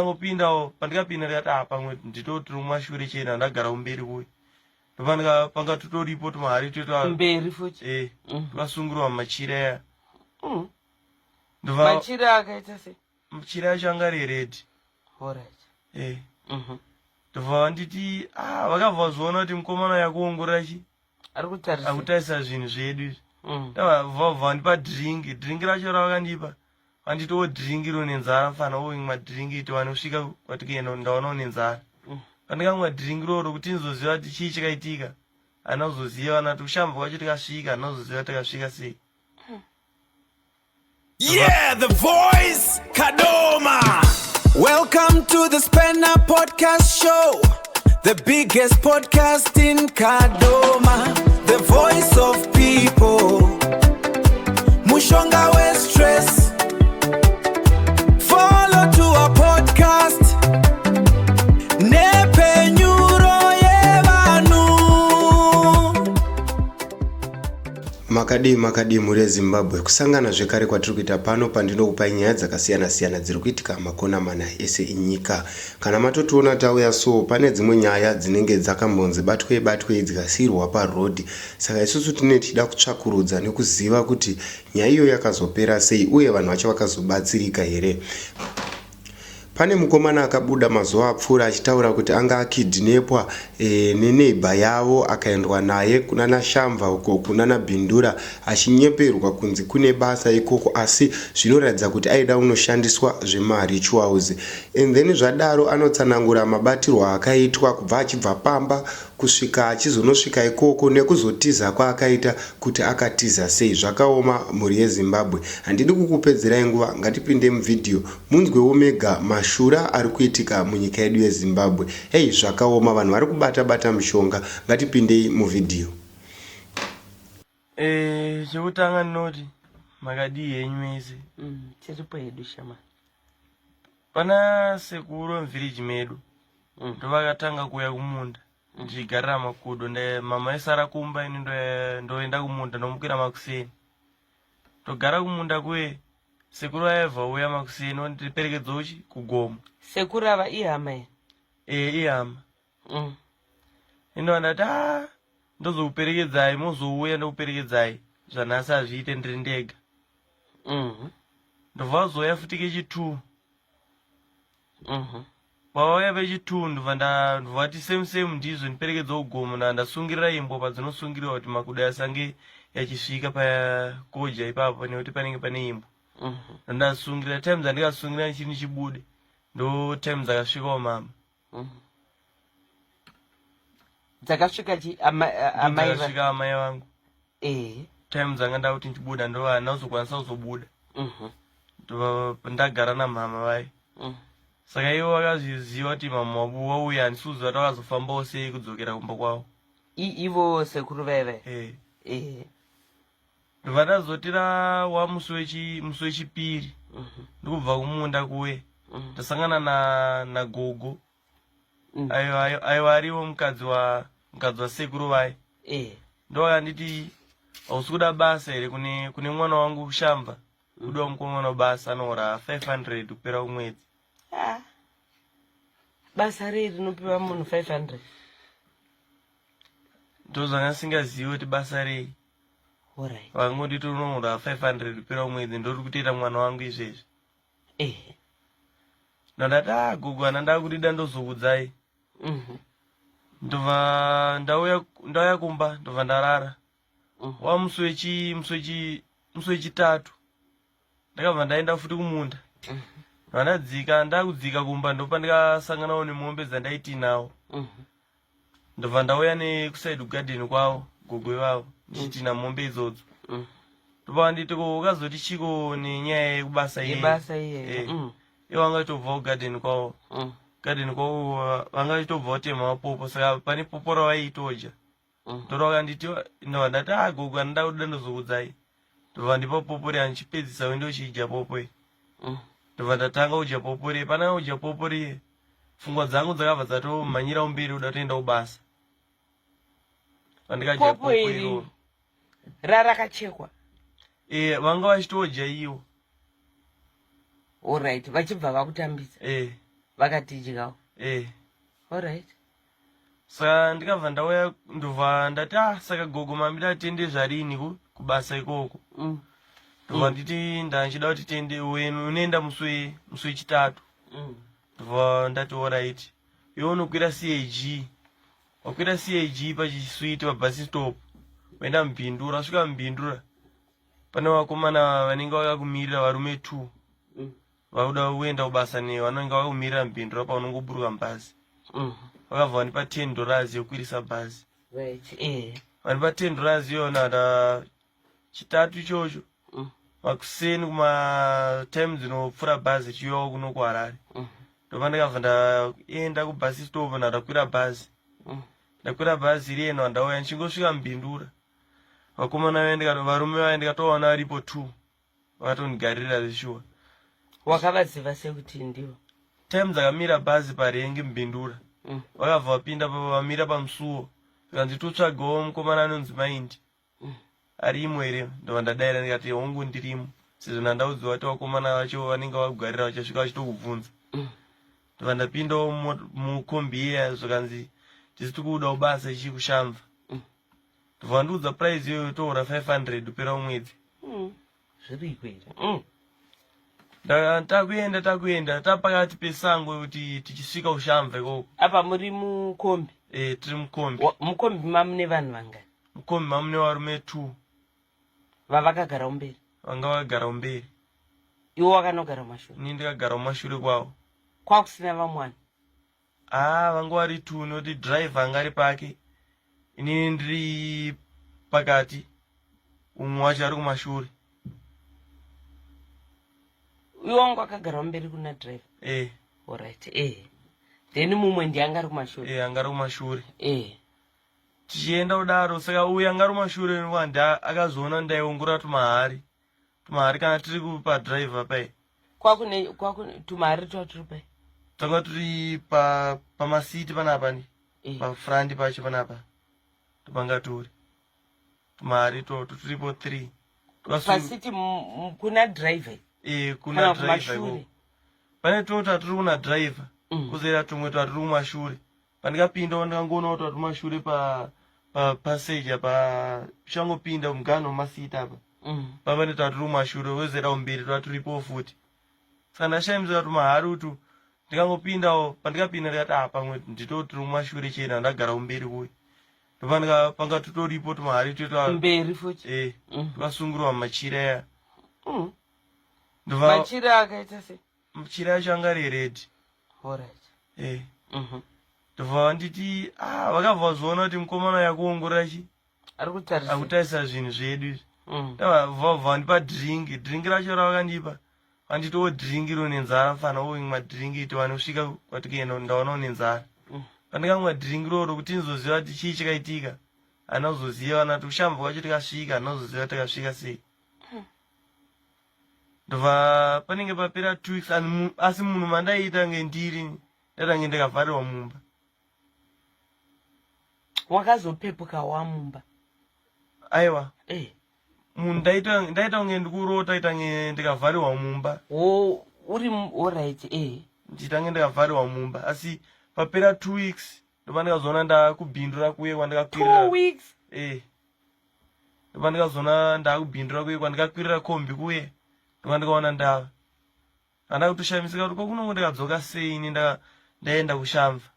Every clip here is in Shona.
Ndangopindawo pandikapinda ndikati ah pamwe nditotiri kumashure chena ndagara kumberi kuye. Ndopandika panga tutoripo tumahari twetu mberi futi. Eh. Twasungirwa machira aya. Ndova machira akaita sei? Machira acho anga ari red. Alright. Eh. Ndobva vanditi ah vakabva vazoona kuti mukomana yakuongorora chi Ari kutarisa. Akutarisa zvinhu zvedu izvi. Ndabva vandipa drink, drink racho ravakandipa vanditi drink iro nenzara mfana woimwa drink iti vanosvika kwatikuenda ndaona une nzara. Pandikamwa drink roro kuti ndizoziva kuti chii chakaitika handina kuzoziva kana kuti kushambwa kwacho tikasvika handina kuzoziva takasvika sei. Yeah, the voice, Kadoma. Welcome to the Spanner Podcast Show, the biggest podcast in Kadoma, the voice of people. Mushonga we stress. Follow to our podcast. Nepenyuro yevanhu. Makadii makadii mhuri yeZimbabwe kusangana zvekare kwatiri kuita pano pandinokupai nyaya dzakasiyana siyana dziri kuitika makona mana ese enyika. Kana matotiona tauya so pane dzimwe nyaya dzinenge dzakambonzi batwei batwei dzikasiirwa paroad saka isusu tinenge tichida kutsvakurudza nekuziva kuti nyaya iyoyo yakazopera sei uye vanhu vacho vakazobatsirika here. Pane mukomana akabuda mazuva apfuura achitaura kuti anga akidnepwa e, neneighbor yavo akaendwa naye kunana Shamva uko kunana Bindura achinyeperwa kunzi kune basa ikoko asi zvinoratidza kuti aida kunoshandiswa zvemarituals and then zvadaro anotsanangura mabatirwo akaitwa kubva achibva pamba kusvika achizonosvika ikoko nekuzotiza kwaakaita kuti akatiza sei zvakaoma mhuri yeZimbabwe handidi kukupedzerai nguva ngatipinde muvhidhiyo munzwewo mega mashura ari kuitika munyika yedu yeZimbabwe hey zvakaoma vanhu vari kubata bata mishonga ngatipindei muvhidhiyo. Eh, chekutanga ndinoti makadii henyu mese. Tiripo hedu shamani. Pana sekuru vemuvillage medu ndovakatanga kuuya kumunda ndichigarira makudo mama aisara kumba ini ndoenda kumunda ndomukira makuseni ndogara kumunda kuye sekuru aibva uya makuseni ondiperekedza uchi kugomo. Sekuru ava ihama here? Eh, ihama. Ino ndati ah ndozokuperekedzai mozouya ndokuperekedzai zvanhasi hazviite ndiri ndega. Ndobva vazouya futi kechi2. Pavauya vechi2 ndobva ndobva vati same same ndizvo ndiperekedza kugomo ndasungirira imbwa padzinosungirirwa kuti makudo asange yachisvika pakoja ipapo nekuti panenge pane imbwa. Ndasungirira time dzandikasungira ndichiri ndichibude ndo time dzakasvikawo mama. Dzakasvika chi amai dzakasvika amai vangu. Time dzanga ndakuti ndichibuda ndo handina kuzokwanisa kuzobuda. Ndagara namama vai. Saka ivo vakazviziva kuti mama wavo wauya handisi kuziva kuti vakazofambawo sei kudzokera kumba kwavo. Ivo sekuru vaive? Ndobva ndazotira wa musi wechipiri ndikubva kumunda kuye ndasangana nagogo aiwa ariwo mukadzi wa mukadzi wasekuru vaye. Ndovakanditi hausi kuda basa here kune mwana wangu Shamva kudiwa mukomana basa anohora 500 kupera kumwedzi. Basa rei rinopiwa munhu 500? Ndozvanga ndisingazivi kuti basa rei. Vangonditi unohora 500 kupera kumwedzi ndori kutoita mwana wangu izvezvi. Ndandati ah gogo ana ndakurida ndozokudzai. Ndobva ndauya kumba ndobva ndarara. Wa musi wechi musi wechi musi wechitatu ndakabva ndaenda futi kumunda. Ndadzika ndakudzika kumba ndopandikasanganawo nemombe dzandaitinawo. Ndobva ndauya nekusaidi kugadheni kwavo gogo ivavo ndichitina mombe idzodzo. Ndobva nditi ko ukazoti chiko nenyaya yekubasa iye. Yebasa iye. Ivo vanga vachitobva kugadheni kwavo. Gadheni kwavo vanga vachitobva kutema mapopo saka pane popo ravaitodya. Ndoro vakanditi ndobva ndati ah gogo handida kuda ndozokudzai. Ndobva ndipa popo riya ndichipedzisa wende uchidya popo iyi. Ndobva ndatanga kudya popo riye. Pana kudya popo riye pfungwa dzangu dzakabva dzatomhanyira kumberi kuda kutoenda kubasa. Pandikadya Popo popo iri iroro. Rarakachekwa. Eh, vanga vachitodya iwo. Alright, vachibva vakutambisa. Vakatidyawo. Eh. Alright. Saka ndikabva ndauya ndobva ndati ah saka gogo mamida tiende zvarini kubasa ikoko. Ndobva nditi ndanchida kuti tiende unoenda musi wechitatu. Ndobva ndati alright. Iwe unokwira CAG. Wakwira CAG pachiswiti pabus stop. Waenda mubhindura, wasvika mubhindura. Pane vakomana vanenge vakakumirira varume 2. Vakuda kuenda kubasa newe vanenge vakakumirira mubhindura paunongoburuka mubhazi. Vakabva vandipa 10 dollars yokukwirisa bhazi. Right. Eh. Vandipa 10 dollars iyona da chitatu ichocho. Makuseni kuma time dzinopfuura bhazi richiuyawo kuno kuHarare. Ndopandakabva ndaenda kubus stop ndakwira bhazi. Ndakwira bhazi riyena ndauya ndichingosvika mubhindura. Vakomana vaye ndikato varume vaye ndikatovaona varipo 2. Vakatondigarira zveshuwa. Wakavaziva sei kuti ndivo? Time dzakamira bhazi parengi mubhindura. Vakabva vapinda vamira pamusuwo. Zvikanzi totsvagawo mukomana anonzi Maindi. Arimo here? Ndobva ndadaira ndikati hongu ndirimo. Sezvo ndandaudziwa kuti vakomana vacho vanenge vakugarira vachasvika vachitokubvunza. Ndobva ndapindawo mukombi iya zvikanzi tisi tikuudawo basa ichi kushamva. Ndobva vandiudza price iyoyo tohora 500 kupera mwedzi. Zviriko here? Takuenda takuenda tapakati pesango kuti tichisvika kushamva ikoko. Apa muri mukombi? Eh, tiri mukombi. Mukombi mamune vanhu vangani? Mukombi mamune varume 2. Vavakagara kumberi? Vanga vakagara kumberi. Iwe wakanogara kumashure? Ini ndikagara kumashure kwavo. Kwakusina vamwana? Ah, vanga vari 2 noti driver anga ari pake. Inini ndiri pakati. Umwe wacho ari kumashure. Iwe wanga wakagara kumberi kuna driver? Eh. Alright, eh. Then mumwe ndiye anga ari kumashure? Eh, anga ari kumashure. Eh. Tichienda kudaro saka uyu anga ari kumashure wanda akazoona ndaiongorora tumahari. Tumahari kana tiri pa driver pai. Kwakune kwakune tumahari twatiri pai. Tanga turi pa pamasiti panapa ni. Eh. Pa front pacho panapa. Topanga turi. Tumahari to turipo 3. Pasiti kuna driver. Eh, kuna driver. Ikoko. Pane tota turi kuna driver. Kuzoita tumwe twatiri kumashure. Pandikapinda ndikangoona kuti kumashure pa pa passage apa tichangopinda mugano wemasiti apa. Pava netwatiri kumashure wozoita kumberi twaturipo futi. Saka ndashamisika tumahari utu ndikangopindawo pandikapinda ndikati ah pamwe ndito tiri kumashure chena ndagara kumberi kuya. Ndopandika panga tutoripo tumahari twetwa mberi futi. Eh, twasungirwa mumachira aya. Ndobva machira akaita sei? Machira acho anga ari red. Alright. Eh. Ndobva vanditi ah vakabva vazoona kuti mukomana yakuongorora chi Ari kutarisa. Akutarisa zvinhu zvedu izvi. Ndabva vandipa drink, drink racho ravakandipa. Vanditi wo drink iro nenzara mfana wo imwa drink iti vanosvika kwatikuenda ndaona une nzara. Pandikamwa drink roro kuti ndizoziva kuti chii chakaitika. Handina kuzoziva kana kuti kushambwa kwacho tikasvika handina kuzoziva takasvika sei. Ndobva panenge papera 2 weeks asi munhu mandaiita nge ndiri ndatange ndakavharirwa mumba. Wakazopepuka wamumba? Aiwa. Eh. Munhu ndaita kunge ndikurota ita nge ndikavharirwa mumba. Wo uri alright eh. Ndichitange ndikavharirwa mumba asi papera 2 weeks ndopa ndikazoona ndakubhindura kuye kwandikakwirira. 2 weeks? Eh. Ndopa ndikazoona ndakubhindura kuye kwandikakwirira kombi kuye ndopa ndikaona ndava. Handina kutoshamisika kuti kokunongo ndikadzoka sei ini ndaenda kushamva.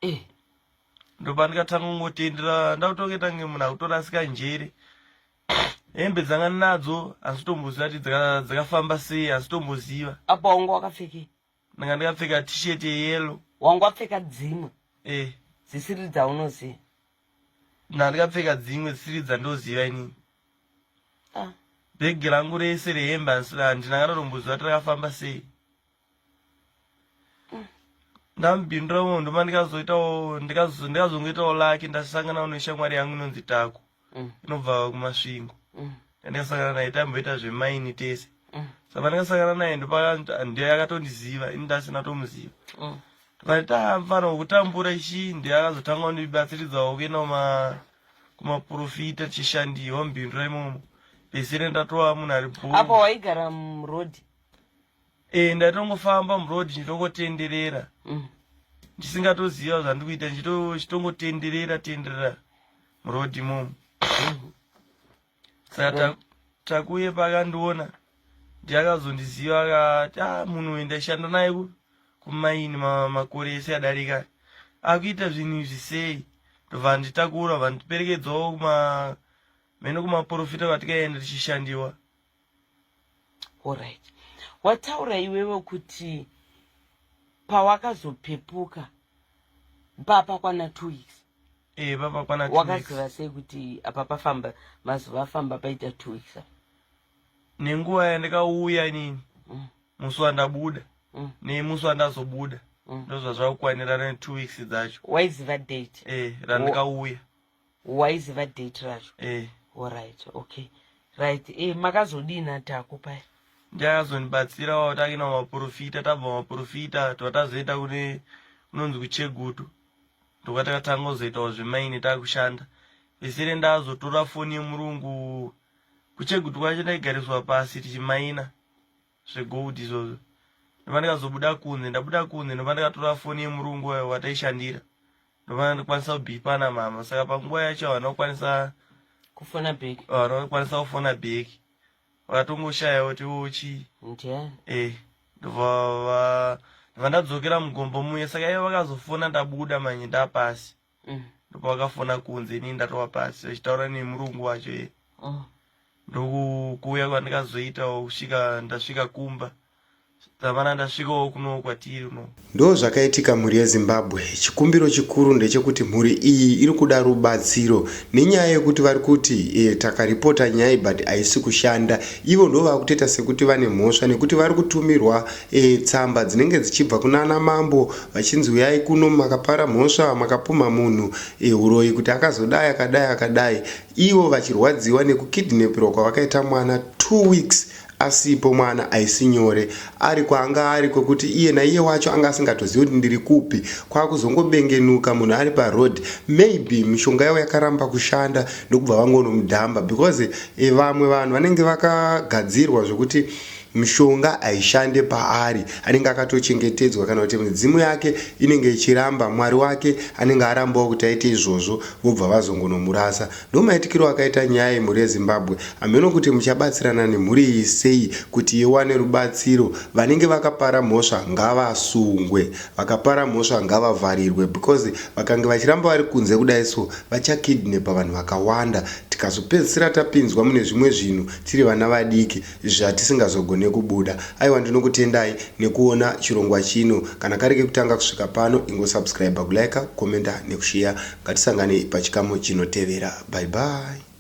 Eh. Ndopa ndikatanga kungotendera ndakutonge tange munhu akutorasika njere. Hembe dzanga ndinadzo handisi kutomboziva kuti dzakafamba sei handisi kutomboziva. Apa wanga wakapfekei? Ndanga ndakapfeka t-shirt yeyellow. Wanga wapfeka dzimwe? Eh. Dzisiri dzaunoziva? Ndanga ndakapfeka dzimwe dzisiri dzandoziva inini. Ah. Bhegi rangu rese rehembe handina katotomboziva kuti rakafamba sei. Ndamubhindura umo ndoma ndikazoitawo ndikazongoitawo lucky ndasangana neshamwari yangu inonzi Taku. Inobva kuMasvingo. Ndakasangana naye tamboita zvemaini tese. Saka ndakasangana naye ndiye akatondiziva ini ndasina tomuziva. Tikati mfana wekutambura ichi ndiye akazotanga kundibatsiridzawo kuenda kumaprofita tichishandiwa mubhindura imomo. Pesere ndatova munhu ari bhoo. Apa waigara muroad? E, ndaitongofamba muroad ndichitongotenderera. Ndisingatoziva zvandiri kuita, ndichitongotenderera tenderera muroad imomo. Saka Takuye pakandiona ndiye akazondiziva akati, ah, munhu uyu ndaishanda naye kumaini makore ese adarika, akuita zvinhu izvi sei? Ndobva nditakura, vandiperekedzawo kuma mheno kumaprofita kwatikaenda tichishandiwa. Alright, wataura iwewe kuti pawakazopepuka papakwana 2 weeks. Eh, papakwana 2 weeks. Wakaziva sei kuti apa pafamba mazuva afamba paita 2 weeks apa? Nenguva yandikauya inini, musi wandabuda nemusi wandazobuda, ndozvazvakukwanirana ne2 weeks dzacho. Waiziva date? Eh, randikauya. Waiziva date racho? Eh. Alright, okay, right. Eh, makazodii naTaku paya? Ndiakazondibatsirawo, takuenda kumaprofita. Tabva maprofita, tobva tazoenda kune kunonzi kuChegutu, ndokwatakatanga kuzoitawo zvemaini takushanda. Vesere ndazotora foni yemurungu kuChegutu kwacho, ndaigariswa pasi tichimaina zvegold izvozvo. Ndobva ndikazobuda kunze, ndabuda kunze ndobva ndikatora foni yemurungu wataishandira, ndobva ndikwanisa kubhipa namama. Saka panguva yacho havana kukwanisa kufona back. Havana kukwanisa kufona back, vakatongoshaya kuti chii. Ndiani? Eh, ndobva ndadzokera mugombo muye. Saka ivo vakazofona ndabuda manje ndapasi. Ndobva vakafona kunze, inini ndatova pasi, vachitaura nemurungu wacho ye. Ndokuuya kwandikazoitawo kusvika ndasvika kumba, dzamana ndasvikawo kuno kwatiri uno. Ndo zvakaitika, mhuri yeZimbabwe. Chikumbiro chikuru ndechekuti mhuri iyi iri kuda rubatsiro nenyaya yekuti vari kuti takaripota nyaya, but haisi kushanda. Ivo ndo vakutoita sekuti vane mhosva nekuti vari kutumirwa tsamba dzinenge dzichibva kunana mambo vachinzi uyai kuno, makapara mhosva, makapumha munhu uroyi kuti akazodai, akadai, akadai, ivo vachirwadziwa nekukidnapirwa kwavakaita mwana 2 weeks asipo. Mwana aisi nyore ari kwaanga ari, kwekuti iye naiye wacho anga asingatozivi kuti ndiri kupi, kwakuzongobengenuka munhu ari paroad. Maybe mishonga yavo yakaramba kushanda, ndokubva vangonomudhamba, because vamwe vanhu vanenge vakagadzirwa zvokuti mishonga haishande paari, anenge akatochengetedzwa, kana kuti midzimu yake inenge ichiramba, mwari wake anenge arambawo kuti aite izvozvo, vobva vazongonomurasa. Ndo maitikiro akaita nyaya yemhuri yeZimbabwe. Hameno kuti muchabatsirana nemhuri iyi sei kuti iwane rubatsiro. Vanenge vakapara mhosva ngavasungwe, vakapara mhosva ngavavharirwe, because vakange vachiramba vari kunze kudai so, vachakidnapa vanhu vakawanda, tikazopedzisira tapinzwa mune zvimwe zvinhu tiri vana vadiki zvatisingazogone kubuda. Aiwa, ndinokutendai nekuona chirongwa chino. Kana kari kekutanga kusvika pano, ingosubscribe, kulike, kukomenda nekushiya. Ngatisangane pachikamu chinotevera. Bye bye.